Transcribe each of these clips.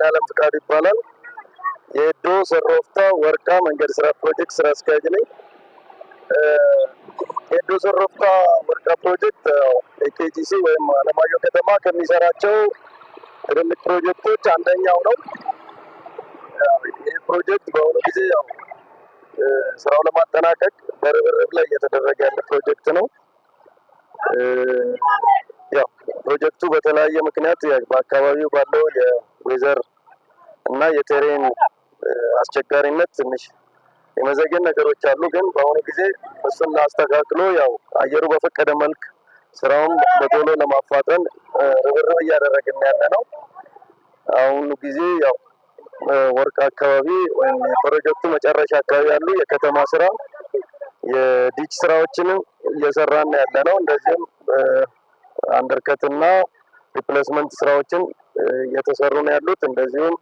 አይናለም ፍቃዱ ይባላል። የኤዶ ሶሮፍታ ወርቃ መንገድ ስራ ፕሮጀክት ስራ አስኪያጅ ነኝ። የኤዶ ሶሮፍታ ወርቃ ፕሮጀክት ኤኬጂሲ ወይም አለማየሁ ከተማ ከሚሰራቸው ትልልቅ ፕሮጀክቶች አንደኛው ነው። ይህ ፕሮጀክት በአሁኑ ጊዜ ያው ስራው ለማጠናቀቅ በርብርብ ላይ እየተደረገ ያለ ፕሮጀክት ነው። ያው ፕሮጀክቱ በተለያየ ምክንያት በአካባቢው ባለው የ weather እና የ terrain አስቸጋሪነት ትንሽ የመዘግየት ነገሮች አሉ። ግን በአሁኑ ጊዜ እሱን አስተካክሎ ያው አየሩ በፈቀደ መልክ ስራውን በቶሎ ለማፋጠን ርብርብ እያደረግን ያለ ነው። አሁኑ ጊዜ ያው ወርቃ አካባቢ ወይም የፕሮጀክቱ መጨረሻ አካባቢ ያሉ የከተማ ስራ፣ የ ditch ስራዎችንም እየሰራን ያለ ነው። እንደዚሁም undercut እና replacement ስራዎችን እየተሰሩ ነው ያሉት። እንደዚሁም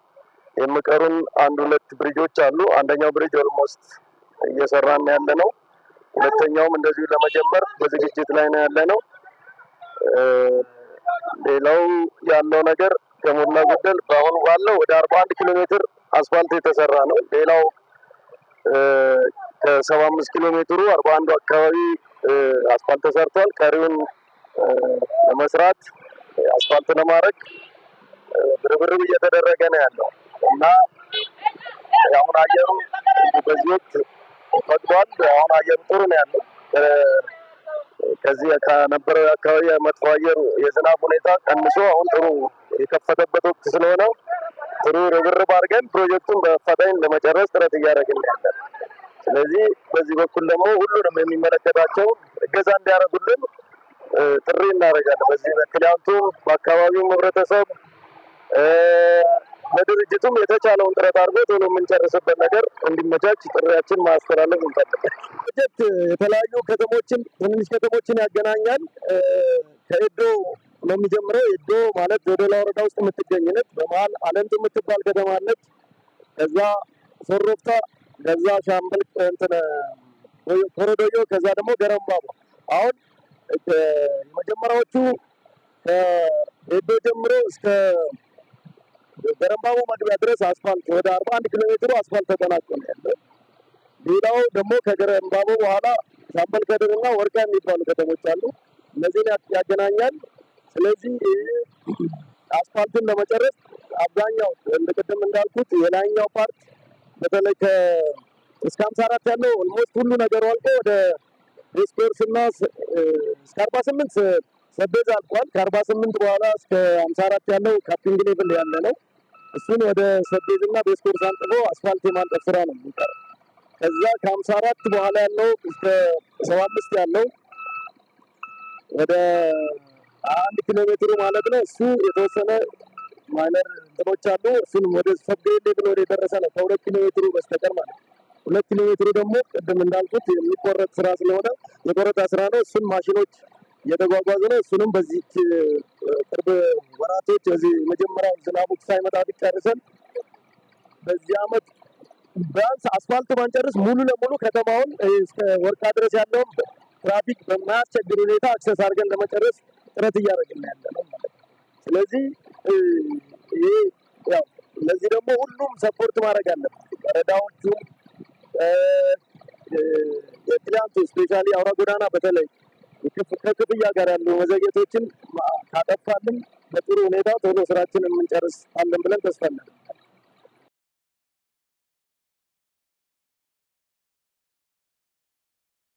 የሚቀሩን አንድ ሁለት bridge ኦች አሉ። አንደኛው bridge almost እየሰራን ያለ ነው። ሁለተኛውም እንደዚሁ ለመጀመር በዝግጅት ላይ ነው ያለ ነው። ሌላው ያለው ነገር ከሞላ ጎደል በአሁኑ ባለው ወደ 41 ኪሎ ሜትር አስፋልት የተሰራ ነው። ሌላው ከ75 ኪሎ ሜትሩ 41ዱ አካባቢ አስፋልት ተሰርቷል። ቀሪውን ለመስራት፣ አስፋልት ለማድረግ ርብርብ እየተደረገ ነው ያለው እና አሁን አየሩ በዚህ ወቅት ፈቅዷል። አሁን አየሩ ጥሩ ነው ያለው። ከዚህ ከነበረው አካባቢ መጥፎ አየሩ የዝናብ ሁኔታ ቀንሶ አሁን ጥሩ የከፈተበት ወቅት ስለሆነ ጥሩ ርብርብ አድርገን ፕሮጀክቱን በአፋጣኝ ለመጨረስ ጥረት እያደረግን ያለን። ስለዚህ በዚህ በኩል ደግሞ ሁሉንም የሚመለከታቸው እገዛ እንዲያደርጉልን ጥሪ እናደርጋለን። በዚህ በ client ኡም በአካባቢውም ህብረተሰብ ለድርጅቱም የተቻለውን ጥረት አድርጎ ቶሎ የምንጨርስበት ነገር እንዲመቻች ጥሪያችን ማስተላለፍ እንፈልጋለን። ፕሮጀክት የተለያዩ ከተሞችን፣ ትንንሽ ከተሞችን ያገናኛል። ከኤዶ ነው የሚጀምረው። ኤዶ ማለት ዶዶላ ወረዳ ውስጥ የምትገኝ ነች። በመሀል አለምቱ የምትባል ከተማ አለች። ከዛ ሶሮፍታ፣ ከዛ ሻምበል እንትን ኮረዶዮ፣ ከዛ ደግሞ ገረምባቦ። አሁን የመጀመሪያዎቹ ከኤዶ ጀምሮ እስከ ገረምባቦ መግቢያ ድረስ አስፋልት ወደ 41 ኪሎ ሜትሩ አስፋልት ተጠናቆ ነው ያለው። ሌላው ደግሞ ከገረምባቦ በኋላ ሻምበል ከድርና ወርቃ የሚባሉ ከተሞች አሉ። እነዚህን ያገናኛል። ስለዚህ አስፋልቱን ለመጨረስ አብዛኛው እንደ ቅድም እንዳልኩት የላይኛው part በተለይ እስከ 54 ያለው almost ሁሉ ነገሩ አልቆ ወደ race course እና እስከ 48 sub-base አልቋል። ከ48 በኋላ እስከ 54 ያለው capping level ያለ ነው። እሱን ወደ sub-base እና race course አንጥፎ አስፋልት የማንጠፍ ስራ ነው የሚቀረው። ከዛ ከ54 በኋላ ያለው እስከ 75 ያለው ወደ 1 ኪሎ ሜትሩ ማለት ነው። እሱ የተወሰነ minor እንትኖች አሉ። እሱን ወደ subgrade level ወደ የደረሰ ነው ከ2 ኪሎ ሜትሩ በስተቀር ማለት ነው። 2 ኪሎ ሜትሩ ደግሞ ቅድም እንዳልኩት የሚቆረጥ ስራ ስለሆነ የቆረጣ ስራ ነው። እሱን ማሽኖች እየተጓጓዙ ነው። እሱንም በዚህ ቅርብ ወራቶች በዚህ መጀመሪያው ዝናቡ ሳይመጣ ቢጨርሰን በዚህ አመት ቢያንስ አስፋልት ባንጨርስ ሙሉ ለሙሉ ከተማውን እስከ ወርቃ ድረስ ያለውን ትራፊክ በማያስቸግር ሁኔታ access አድርገን ለመጨረስ ጥረት እያደረግን ያለ ነው ማለት ነው። ስለዚህ ይሄ ያው ለዚህ ደግሞ ሁሉም support ማድረግ አለበት። ወረዳዎቹም የ client ኡ specially አውራ ጎዳና በተለይ ከክፍያ ጋር ያሉ መዘግየቶችን ካጠፋልን በጥሩ ሁኔታ ቶሎ ስራችንን የምንጨርስ አለን ብለን ተስፋ እናደርጋለን።